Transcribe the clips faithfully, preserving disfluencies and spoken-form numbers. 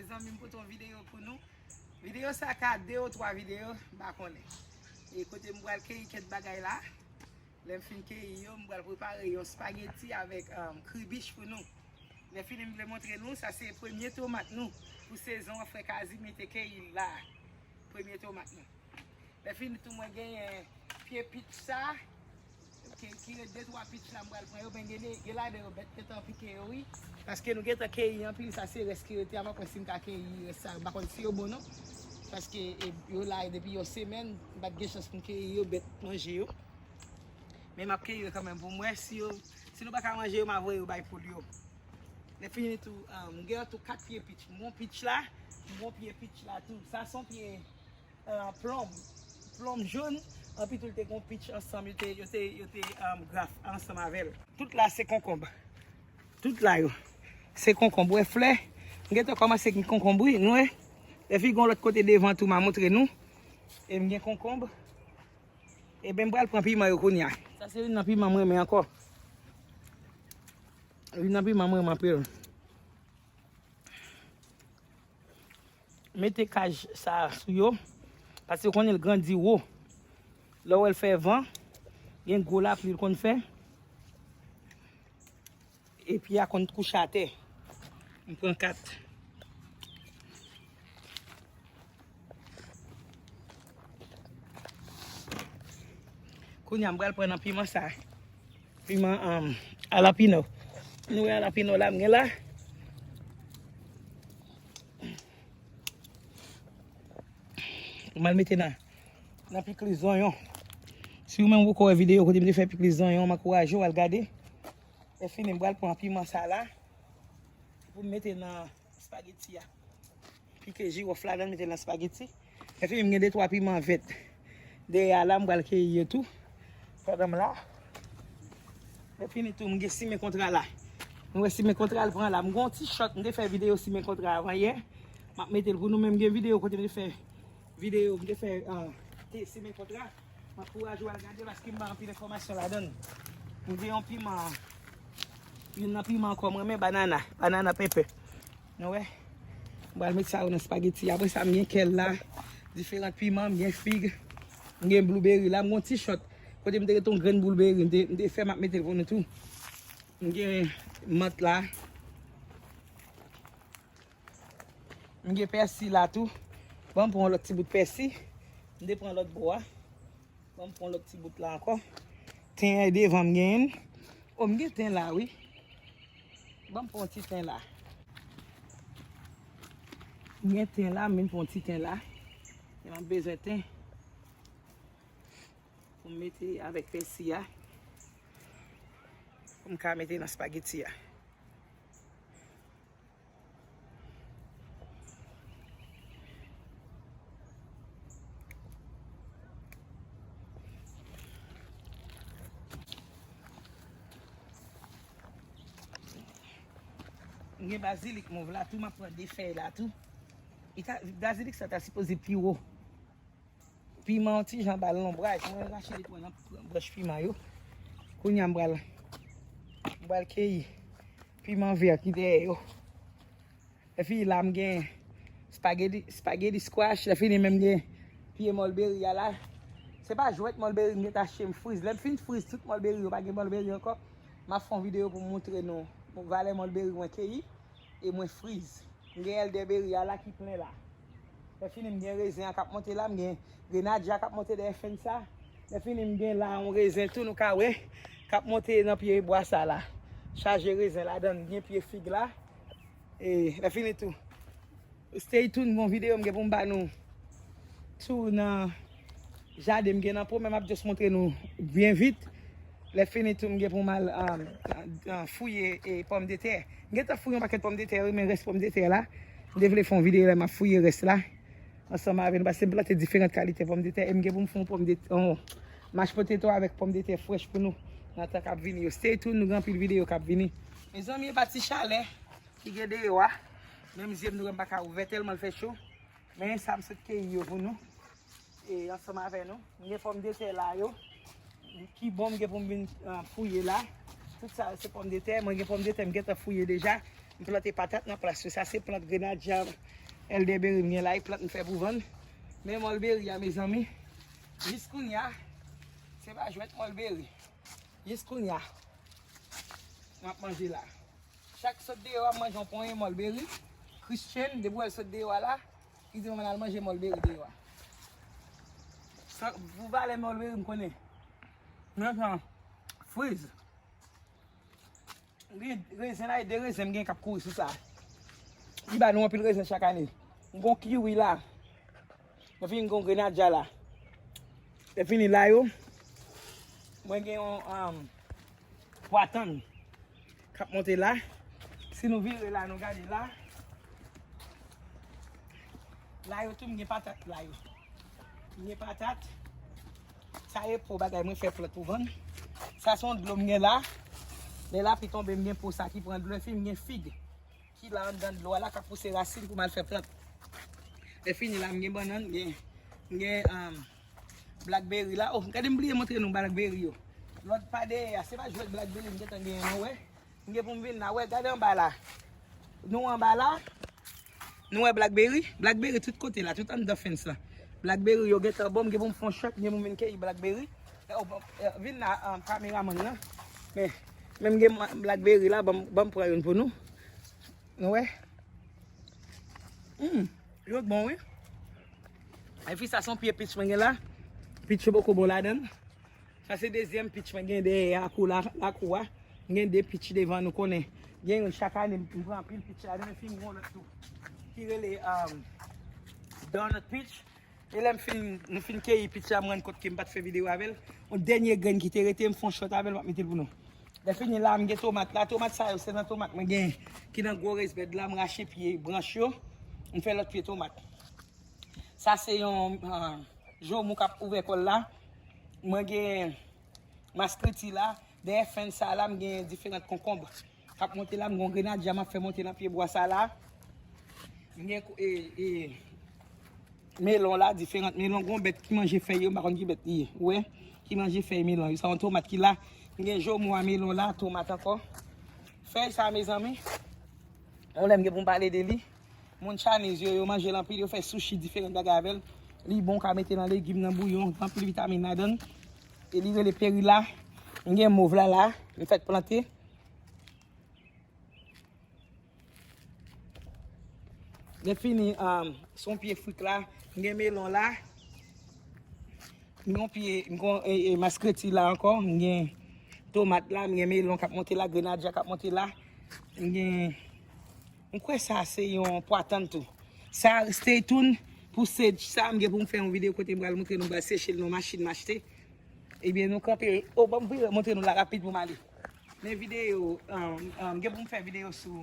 Mezanmi, m pote yon videyo pou nou. Videyo sa ka de ou twa videyo, m pa konnen. E kote m pral keyi kèk bagay la. Lè m fin keyi yo, m pral prepare yon spageti avèk um, kribich pou nou. Lè fini, m vle montre nou, sa se premye tomat nou pou sezon an, frè Kazimi te keyi la. Premye tomat nou. Lè fini tou, mwen genyen pye pich sa, ki, ki ret de twa pich la, m pral pran yo, men gen, gen ladan yo bèt gentan pike yo, wi. Paske nou gentan keyi anpil, sa se rès ki rete a, m ap wè si m ka keyi rès sa, m pa konn si yo bon non. Paske e, yo la depi yon semèn, m pa t gen chans pou m keyi yo, bèt manje yo. Men m ap keyi yo kanmenm pou m wè si yo, si nou pa ka manje yo, m a voye yo bay poul yo. Lè fini tou, um, m gen an tou kat pye pich. M gon pich la, m gon pye pich la tou. Sa se yon pye uh, plonm. Plonm jòn, anpi tou l te gon pich ansanm, yo te, yo te, yo te um, graf ansanm avè l. Tout la se konkonb. Tout la yo. Se konkonb. Wè flè, m gentan kòmanse gen konkonb, wi, nou wè. Epi gon lòt kote devan tou, m a montre nou. E m gen konkonb. Ebyen, m pral pran piman yo kounye a. Sa se youn nan piman m renmen ankò. Youn nan piman m renmen anpil. Mete kaj sa sou yo, paske w konnen l grandi wo. Lè w wè l fè van, gen gwo lapli l konn fè. Epi a konn kouche atè. M pran kat. Kounye a m pral pran nan piman sa. Piman um, alapino. Nou wè alapino la m gen la. M al mete nan, nan pikli zonyon. Si ou menm ou poko wè videyo kote m te fè pikli zonyon, m ankouraje w al gade. Lè fini, m pral pran piman sa la pou m mete nan spageti a. Pike jiwòf ladan l, mete l nan spageti. Lè fini, m gen de twa piman vèt dèyè a la, m pral keyi yo tou. Pandan m la. Lè fini tou, m gen simen kontra la. Nou wè simen kontra l pran la. M gen yon ti chòt, m te fè videyo simen kontra avan yè. M ap mete l pou nou, men m gen videyo kote m te fè videyo, m te fè uh, te simen kontra. M ankouraje w al gade paske m ba anpil enfòmasyon ladan l. M gen yon piman, youn nan piman ankò m renmen, banana, banana pepper. Nou wè? M pral met sa yo nan spageti. Apre sa, m gen kèl la, diferan piman, m gen fig, m gen blueberry la, m gen yon ti chòt. Kote m te rete yon grenn blueberry, m te, m te fè m ap mete l pou nou tou. M gen mant la. M gen pèsi la tou. Ban m pran yon lòt ti bout pèsi. M te pran lòt bò a. Ban m pran lòt ti bout la ankò. Ten an e devan m genyen l. O, m gen ten la, wi. Ban m pran yon ti ten la. M gen ten la, m vin pran yon ti ten la. E m ap bezwen ten. Pou m mete avèk pèsi a. Pou m ka mete nan spageti a. M gen bazilik mov la tou, m ap pran de fèy la tou. Li ta, bazilik sa ta sipoze pi wo. Piman yon ti jan ba l lonbraj. Mwen rache de twa nan branch piman yo. Kounye a m pral, m pral keyi piman vè ki dèyè yo. Epi la m gen spaghetti, spaghetti squash. Lè fini menm gen pye mulberry a la. Se pa jwèt mulberry m gentan achte m friz. Lè m fin friz tout mulberry yo, pa gen mulberry ankò. M ap fè yon videyo pou m montre nou valè mulberry mwen keyi e mwen friz. M gen elderberry a la ki plen la. Lè fini m gen rezen an k ap monte la, m gen grenadya k ap monte dèyè fèn sa. Lè fini m gen la yon rezen tou nou ka wè k ap monte nan pye bwa sa la. Chaje rezen ladan l, m gen pye fig la. E lè fini tou. Stay tuned, gon videyo m gen pou m ba nou tou nan jaden m gen nan po, men m ap just montre nou byen vit. Lè fini tou, m gen pou m al um, uh, fouye e pòmdetè. M gentan fouye yon pakèt pòmdetè, wi, men rès pòmdetè la, m te vle fè yon videyo lè m ap fouye rès la. Ansanm avè nou, paske m plante diferan kalite pòmdetè, e m gen pou m fè yon pòmdetè, yon mash potato avèk pòmdetè frèch pou nou nan tan k ap vini yo. Stay tuned, nou gen anpil videyo k ap vini. Mezanmi, e pa ti chalè ki gen deyò a. Menm zye m nou wè m pa ka ouvè tèlman l fè cho. Men sa m sot keyi yo pou nou. E ansanm avè nou. M gen pòmdetè la yo. Ki bon m gen pou m vin uh, fouye la. Tout sa yo se pòmdetè. Mwen gen pòmdetè m gentan fouye deja. M plante patat nan plas yo. Sa se plant grenadya, elderberry m gen la, e plant m fè pou vann. Men mulberry a, mezanmi, jis kounye a, se pa jwèt mulberry. Jis kounye a, m ap manje la. Chak sot deyò a, m manje yon ponyen mulberry. Christian, depi w wè l sot deyò a la, li di mwen al manje mulberry deyò a. Sa, pou valè mulberry, m konnen. Mwen pran friz. Gen rezen la, e de rezen m gen k ap kouri sou sa. Li ba nou anpil rezen chak ane. M gon kiwi la. Mwen fini gon grenadya la. Lè fini la yo, mwen gen yon um, pwa tann k ap monte la. Si nou vire la, nou gade la. La yo tou m gen patat la yo. M gen patat. Sa e po bagay mwen fè plant pou vann. Sa se yon dlo m gen la. Lè lapli tonbe, m gen po sa ki pran dlo. Epi m gen fig ki la anndan dlo a la k ap pouse rasin pou m al fè plant. Lè fini la, m gen bannann, m gen, m gen um, blackberry la. Oh, gade m bliye montre nou blackberry yo. Lòt pa dèyè a, se pa jwèt blackberry m gentan genyen non, wè. M gen pou m vin la, wè, gade anba la. Nou anba la, nou wè blackberry? Blackberry tout kote la, tout anndan fence la. Blackberry yo gentan bon, m gen pou m fè yon shot, m gen pou m vin keyi blackberry. Eh, oh, bon, eh, vin la, um, kameramann nan. Men, men m gen ma- blackberry la, ban m, ban m pran youn pou nou. Nou wè? Hmm, yo bon, wi. Epi sa se yon pye peach mwen gen la. Peach yo poko bon ladan l. Sa se dezyèm peach mwen gen dèyè a, kou la, lakou a. M gen de peach devan, nou konnen. Gen youn chak ane, m pran anpil peach ladan, epi m gen yon lòt tou ki rele um, donut peach. E lè m fin, nou fin keyi peach la, m rann kont ke m pa t fè videyo avè l. Yon dènye grenn ki te rete, m fè yon shot avè l, m ap mete l pou nou. Lè fini la, m gen tomat la. Tomat sa yo, se nan tomat mwen gen ki nan gwo raised bed la, m rache pye branch yo. M fè lòt pye tomat. Sa se yon uh, jomou k ap ouvè kò l la. Mwen gen maskreti la. Dèyè fence sa la, m gen diferan konkonb k ap monte la. M gen yon grenadya m ap fè monte nan pye bwa sa la. M gen e, e, melon la, diferan melon. Gon bèt ki manje fèy yo, m pa konn ki bèt li ye. Ou wè? Ki manje fèy melon yo. Sa yon tomat ki la. M gen jomou a melon la, tomat ankò. Fèy sa, mezanmi, yon lè m gen pou m pale de li. Moun Chinese yo, yo manje l anpil, yo fè sushi, diferan bagay avè l. Li bon, w ka mete nan legim, nan bouyon, gen anpil vitamin ladan l. E li rele perila. M gen mov la la, m fèk plante. Lè fini, um, se yon pye frik la, m gen melon la. M gen yon pye, m gen e, e, maskreti la ankò, m gen tomat la, m gen melon k ap monte la, grenadya k ap monte la. M gen M kwè sa se yon pwa tann tou. Sa, stay tuned pou sage sa. M gen pou m fè yon videyo kote m pral montre nou m pral seche l nan machin m achte. Ebyen, nou kanpe. O, ban m vire montre nou la rapid pou m ale. Men videyo, um, um, m gen pou m fè videyo sou.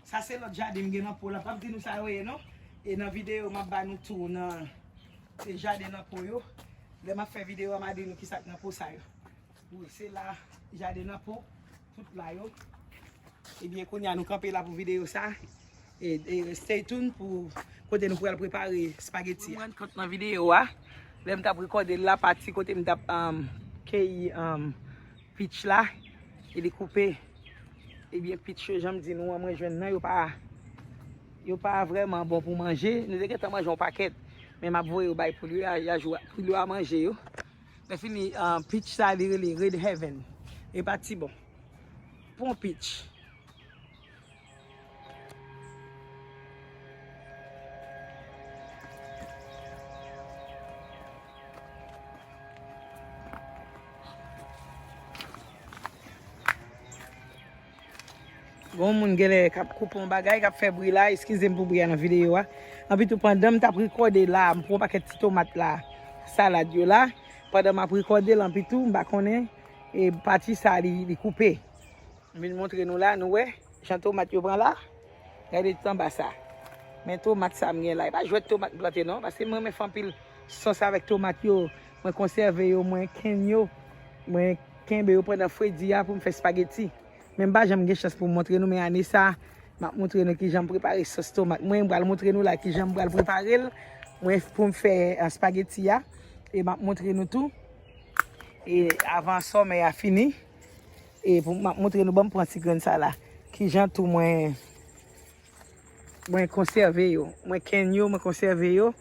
Sa se lòt jaden m gen nan po la. M p ap di nou sa yo ye, non. E nan videyo, m ap ba nou tou nan se jaden nan po yo. Lè m ap fè videyo a, m a di nou kisa k nan po sa yo. Wi, se la, jaden nan po, tout la yo. Ebyen, kounye a, nou kanpe la pou videyo sa. E, e stay tuned pou kote nou pral prepare spageti a. Mwen rann kont nan videyo a, lè m t ap rekòde l la, pati kote m t ap um, keyi um, peach la, e li koupe. Ebyen, peach yo, jan m di nou an, mwen jwenn nan, yo pa, yo pa vrèman bon pou manje. Nou te gentan manje yon pakèt, men m ap voye yo bay poul yo, y a, y a jou, poul yo a manje yo. Lè fini, ah, peach sa li rele Red Heaven. E pa ti bon. Pon peach. Gon moun genlè k ap koupe yon bagay, k ap fè bri la, eskize m pou bri a nan videyo a. Anpi tou, pandan m t ap rekòde la, m pran yon pakèt ti tomat la, salad yo la. Pandan m ap rekòde l, anpi tou, m pa konnen, e pati sa li, li koupe. M vin montre nou la, nou wè, jan tomat yo pran la. Gade tout anba sa. Men tomat sa m gen la. E pa jwèt tomat m plante non, paske m renmen fè anpil sòs avèk tomat yo. Mwen konsève yo, mwen kenn yo. Mwen kenbe yo pandan fredi a pou m fè spageti. Men m pa janm gen chans pou m montre nou, men ane sa, m ap montre nou kijan m prepare sòs tomat. Mwen, m pral montre nou la kijan m pral prepare l. Mwen, pou m fè, ah, spageti a. E m ap montre nou tou. E avan sòmè a fini. E pou m ap montre nou, ban m pran ti grenn sa la. Kijan tou mwen, Mwen konsève yo. Mwen kenn yo, mwen konsève yo.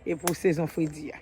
E pou sezon fredi a.